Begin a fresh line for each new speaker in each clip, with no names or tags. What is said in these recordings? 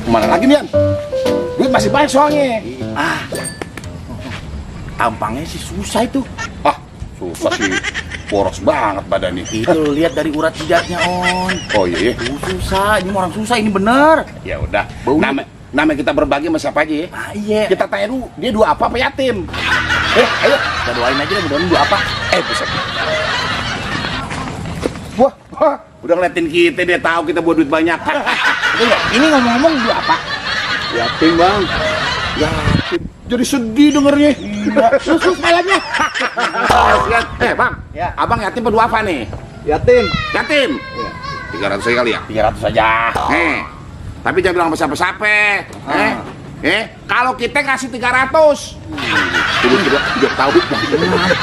Kemana lagi nih, An? Duit masih banyak soalnya.
Tampangnya sih susah itu.
Susah sih. Boros banget badannya.
Itu lihat dari urat jidatnya, On.
Oh iya.
Susah, ini orang susah, ini bener.
Ya udah.
Bau.
Nama kita berbagi sama siapa aja ya?
Iya.
Kita tanya dulu, dia dua apa yatim?
Ayo, kita doain aja deh, mudah-mudahan dua apa.
Buset. Wah, udah ngeliatin kita, dia tahu kita buat duit banyak.
Ini ngomong-ngomong dua apa?
Yatim, Bang. Yatim. Jadi sedih dengernya.
Susu malamnya.
Bang.
Ya.
Abang yatim apa dua apa nih?
Yatim.
Yatim. 300 aja kali ya?
300 aja.
Tapi jangan bilang sama siapa-siapa. Kalau kita kasih 300. Udah tahu.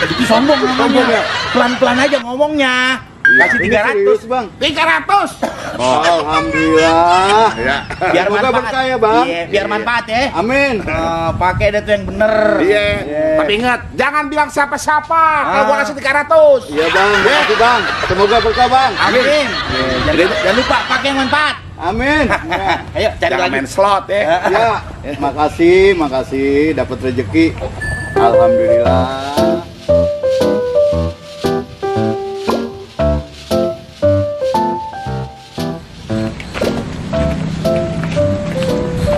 Itu sombong ngomongnya. Pelan-pelan aja ngomongnya. Kasih 300,
Bang.
300.
Alhamdulillah.
Ya.
Biar
Semoga
manfaat.
berkah ya, Bang.
Iya, biar manfaat ya.
Amin.
Pakai deh tuh yang bener.
Iya. Tapi ingat, jangan bilang siapa-siapa kalau gua kasih 300.
Iya, Bang. Makasih, Bang. Semoga berkah, Bang.
Amin. Jangan lupa pakai yang manfaat.
Amin.
Ayo cari
Jangan
lagi.
main slot ya.
Ya, makasih dapat rezeki. Alhamdulillah.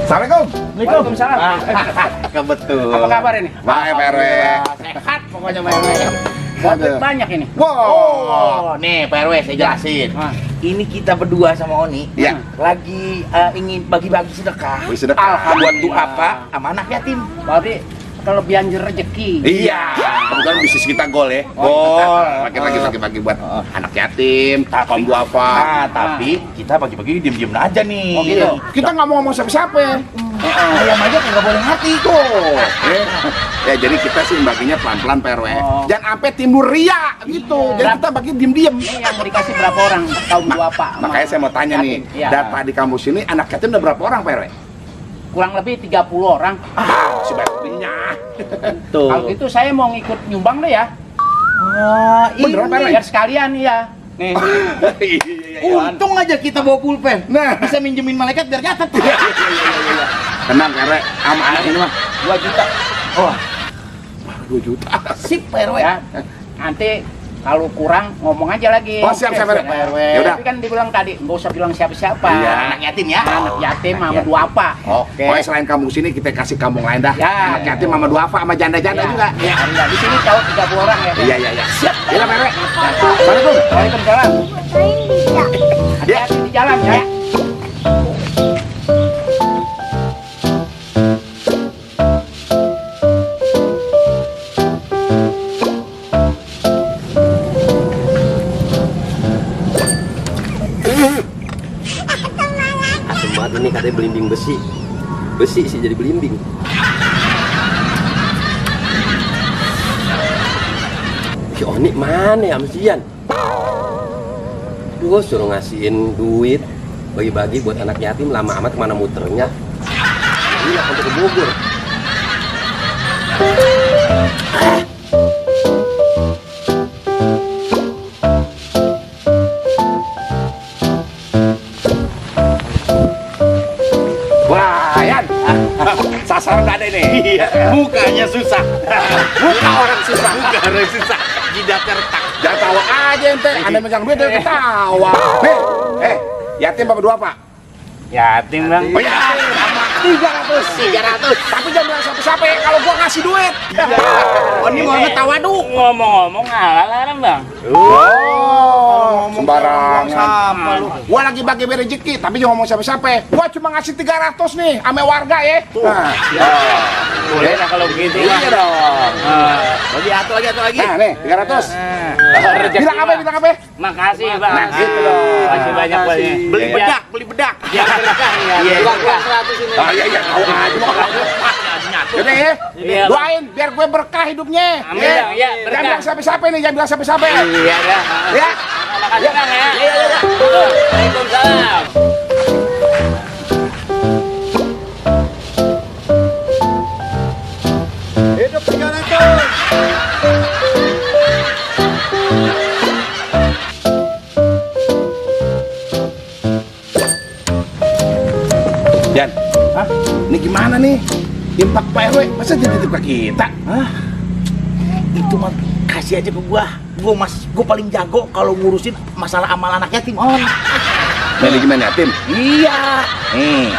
Assalamualaikum.
Waalaikumsalam.
Kebetul.
Apa kabar ini?
Baik, Pak RW.
Sehat pokoknya Pak RW. Duit banyak ini.
Wow.
Oh, nih Pak RW saya jelasin. Ini kita berdua sama Oni
Iya.
lagi ingin bagi-bagi sedekah.
Bagi sedekah.
Buat tuh apa? Sama anak yatim. Berarti kelebihan rezeki.
Iya. Kebetulan bisnis kita gol ya. Gol. Kita lagi bagi-bagi buat anak yatim, kaum duafa.
Nah, tapi kita bagi-bagi diem-diem aja nih.
Oh gitu. Kita nggak mau ngomong siapa-siapa.
Ayam aja nggak boleh mati tuh.
Ya jadi kita sih baginya pelan-pelan Pak RW.
Oh.
Jangan sampai timbul ria gitu. Jadi kita bagi diem-diem.
Ini yang mau dikasih berapa orang kaum duafa?
Makanya saya mau tanya nih,
Iya.
data di kampus ini anak yatim udah berapa orang Pak RW?
Kurang lebih 30 orang.
Si banyak.
Tuh.
Kalau gitu saya mau ngikut nyumbang deh ya.
Beneran Pak RW?
Biar sekalian iya. Nih.
Untung aja kita bawa pulpen.
Nah.
Bisa minjemin malaikat biar nyatet.
Tenang Pak RW, sama anak ini mah
2 juta.
Oh,
2 juta.
sip Pak RW.
Ya. Nanti kalau kurang ngomong aja lagi.
Oh, siap, Pak RW. Ya udah.
Tapi kan dibilang tadi nggak usah bilang siapa-siapa.
Iya.
Anak yatim ya.
Anak yatim sama
Iya.
duafa.
Oke.
Pokoknya selain kampung sini kita kasih kampung lain dah.
Ya.
Anak yatim sama duafa sama janda-janda
Ya.
juga.
Ya, enggak di sini tahu 30 orang ya.
Iya. Siap. Ya Pak RW. Assalamualaikum.
Waalaikumsalam. Hati-hati di jalan ya.
Asem banget ini katanya belimbing besi. Besi sih jadi belimbing. Si Oni mana ya mesian? Duh, suruh ngasihin duit bagi-bagi buat anak yatim, lama amat kemana muternya. Gila sampai ke Bogor.
Wah, Yan. Sasaran nggak ada ini.
Iya. Mukanya susah.
Muka orang susah.
Muka orang susah. Jidatnya retak.
Jangan tawa aja ente. Anda megang duit dia ketawa. Nih, yatim apa duafa?
Yatim bang.
Oh ya, sama 300. Tapi jangan bilang siapa-siapa ya kalau gua ngasih duit.
Oh, ini mau ngetawa dulu.
Ngomong-ngomong halal bang.
Oh, sembarangan.
Sama lu.
Gua lagi bagi rezeki, tapi jangan ngomong siapa-siapa. Gua cuma ngasih 300 nih, ame warga ya. Nah,
Boleh lah kalau begitu.
iya dong.
Lagi atu lagi.
Nah, nih 300.
Rezeki,
Bilang apa?
Bang.
Bilang apa?
Makasih bang.
Nah, gitu dong.
Masih banyak boleh.
Beli bedak.
Ya berkah ya.
Iya.
Berkah.
Ah, iya, tahu aja.
Nyatu
Yaudah ya.
Iya, Bang.
Doain biar gue berkah hidupnya.
Amin, Bang. Iya,
Jangan
berkah.
bilang sampai-sampai nih, jangan bilang sampai-sampai.
Iya dah.
Ya.
Makasih Bang ya.
Iya.
Waalaikumsalam.
Hidup Tiga Ratu.
Jan, ini gimana nih? Impak Pak RW, masa jadi titip ke kita?
Hah? Itu mah kasih aja ke gua. Gua paling jago kalau ngurusin masalah amal anak yatim, On.
Manajemen yatim?
Iya. Nih,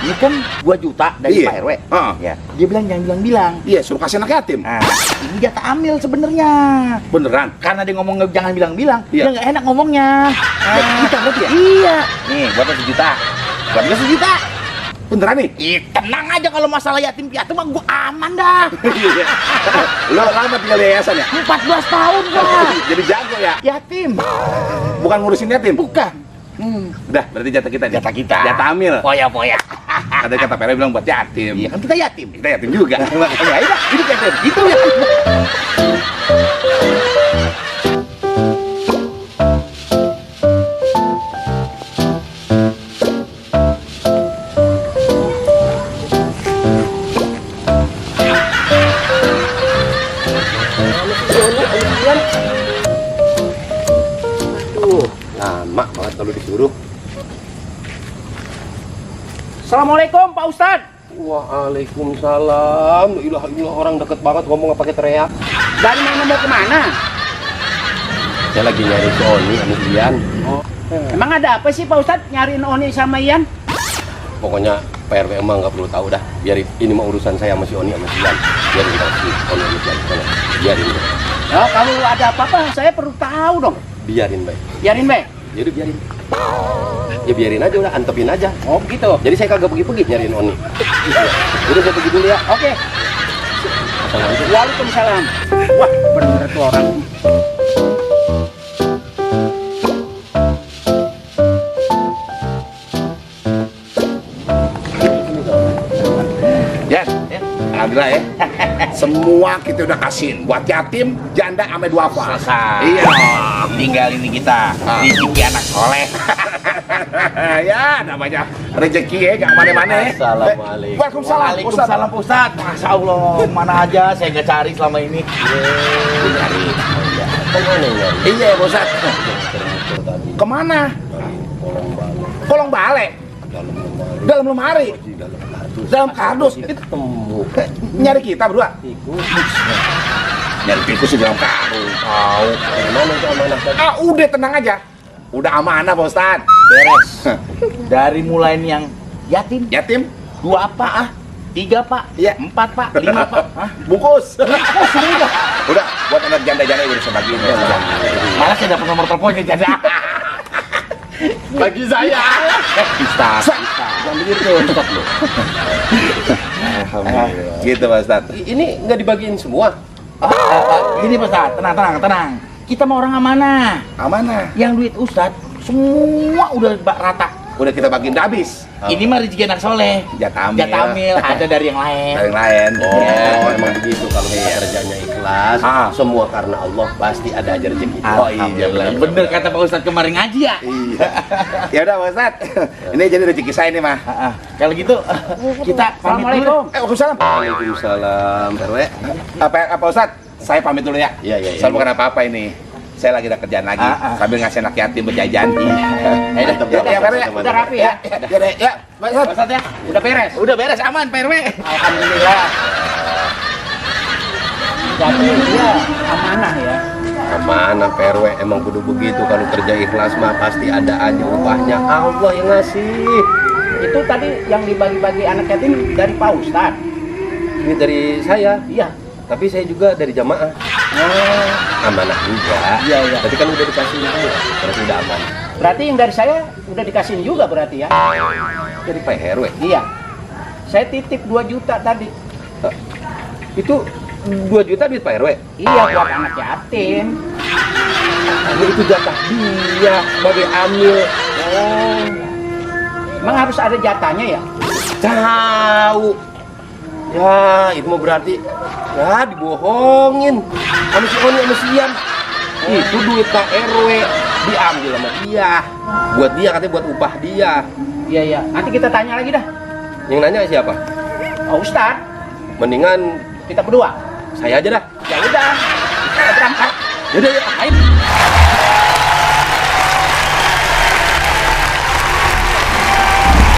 ini kan 2 juta dari
Iya.
Pak RW.
Heeh.
Ya, dia bilang jangan bilang-bilang.
Iya, suruh kasih anak yatim.
Nah, ini jatah amil sebenarnya.
Beneran?
Karena dia ngomong jangan bilang-bilang,
Iya.
dia nggak enak ngomongnya.
Jatah kita berarti ya?
Iya. Nih, buat 1 juta.
Buat gue 1 juta. Beneran nih?
Ih, tenang aja kalau masalah yatim piatu mah gua aman dah.
Lo lama tinggal di yayasan ya?
14 tahun gua.
Jadi jago ya?
Yatim.
Bukan ngurusin yatim?
Bukan.
Udah, berarti jatah kita nih?
Jatah kita.
Jatah amil?
Poya-poya.
Ada kata Pak RW bilang buat yatim.
Iya kan kita yatim.
Kita yatim juga.
Makanya ayo dah, hidup yatim. Itu ya.
Lama banget kalau disuruh.
Assalamualaikum Pak Ustadz.
Waalaikumsalam. La ilaha illallah, orang deket banget ngomong pakai teriak.
Dari mana mau kemana?
Saya lagi nyari si Oni sama si Ian.
Emang ada apa sih Pak Ustadz nyariin Oni sama Ian?
Pokoknya Pak RW emang nggak perlu tahu dah. Biarin, ini mah urusan saya sama si Oni sama si Ian. Biarin kalau si Oni sama si Ian. Sana. Biarin deh.
Oh, kalau ada apa-apa saya perlu tahu dong.
Biarin baik.
Biarin baik.
Jadi biarin. Ya biarin aja udah, antepin aja.
Oh gitu.
Jadi saya kagak pergi-pergi nyariin Oni. Udah saya pergi dulu ya.
Oke.
Assalamualaikum.
Waalaikumsalam. Wah, bener tuh orang.
Jan, alhamdulillah ya. Semua kita udah kasihin. Buat yatim, janda, sama duafa.
Selesai.
Iya.
Tinggal ini kita. Rezeki anak soleh.
Ya, namanya rezeki ya, gak mana-mana ya.
Assalamualaikum.
Waalaikumsalam. Ustaz.
Waalaikumsalam Pak Ustadz. Masya Allah, mana aja saya nggak cari selama ini.
Nyari.
Kemana nyari?
Iya, Pak Ustaz.
Muter-muter tadi.
Kemana?
Kolong balok.
Kolong balai.
Dalam lemari.
Dalam lemari.
Di dalam kardus.
Dalam kardus.
Ketemu.
Nyari kita berdua.
Tikus.
Nyari tikus di dalam karung.
Tahu. Gimana itu amanah tadi?
Ah, udah tenang aja. Udah amanah, Pak Ustaz.
Beres. Dari mulai ini yang yatim,
Yatim?
2 apa ah? 3 Pak?
Iya.
4 Pak? 5 Pak? Hah?
Bungkus. Udah, buat anak janda-janda udah saya bagiin.
Malah saya dapat nomor teleponnya janda.
Bagi saya.
Ustaz.
Jangan begitu. Stop lu.
Alhamdulillah.
Gitu, Pak Ustaz.
Ini nggak dibagiin semua.
Gini Pak Ustadz, tenang. Kita mau orang amanah.
Amanah.
Yang duit Ustadz semua udah rata.
Udah kita bagiin udah habis.
Ini mah rezeki anak soleh.
Jatah amil.
Jatah amil ada dari yang lain.
Dari yang lain.
Oh, emang begitu kalau kita kerjanya ikhlas,
Ah.
semua karena Allah pasti ada aja rezeki.
Oh, iya,
Bener kata Pak Ustadz kemarin ngaji ya.
Iya. Ya udah, Pak Ustaz. Ini jadi rezeki saya nih, mah.
Kalau gitu kita pamit dulu.
Assalamualaikum.
Waalaikumsalam.
Waalaikumsalam, RW.
Apa Ustaz? Saya pamit dulu ya.
Iya.
Saya bukan apa-apa ini. Saya lagi ada kerjaan lagi sambil ngasih anak yatim berjajan. Ya,
Udah rapi ya.
Ya, Pak Ustaz.
Pak Ustadz ya.
Udah beres.
Udah beres aman Pak RW.
Alhamdulillah. Jadi dia amanah ya.
Amanah PRW, emang kudu begitu. Kalau kerja ikhlas mah pasti ada aja upahnya. Allah yang ngasih.
Itu tadi yang dibagi-bagi anak yatim dari Pak Ustadz.
Ini dari saya,
Iya.
tapi saya juga dari jamaah. Amanah juga.
Iya.
Tapi kan udah dikasih semua, berarti udah aman.
Berarti yang dari saya udah dikasihin juga berarti ya.
Dari Pak RW.
Iya. Saya titip 2 juta tadi.
Itu 2 juta duit Pak RW.
Iya buat anak yatim.
Itu jatah dia sebagai amil.
Emang harus ada jatahnya ya?
Tahu. Ya, itu mah berarti ya dibohongin sama si Oni sama si Ian. Itu duit Pak RW diambil sama dia. Buat dia katanya buat upah dia.
Iya iya, nanti kita tanya lagi dah.
Yang nanya siapa?
Oh, Ustad,
Mendingan
kita berdua.
saya aja dah.
Ya udah, kita berangkat.
Yaudah ya, ayo.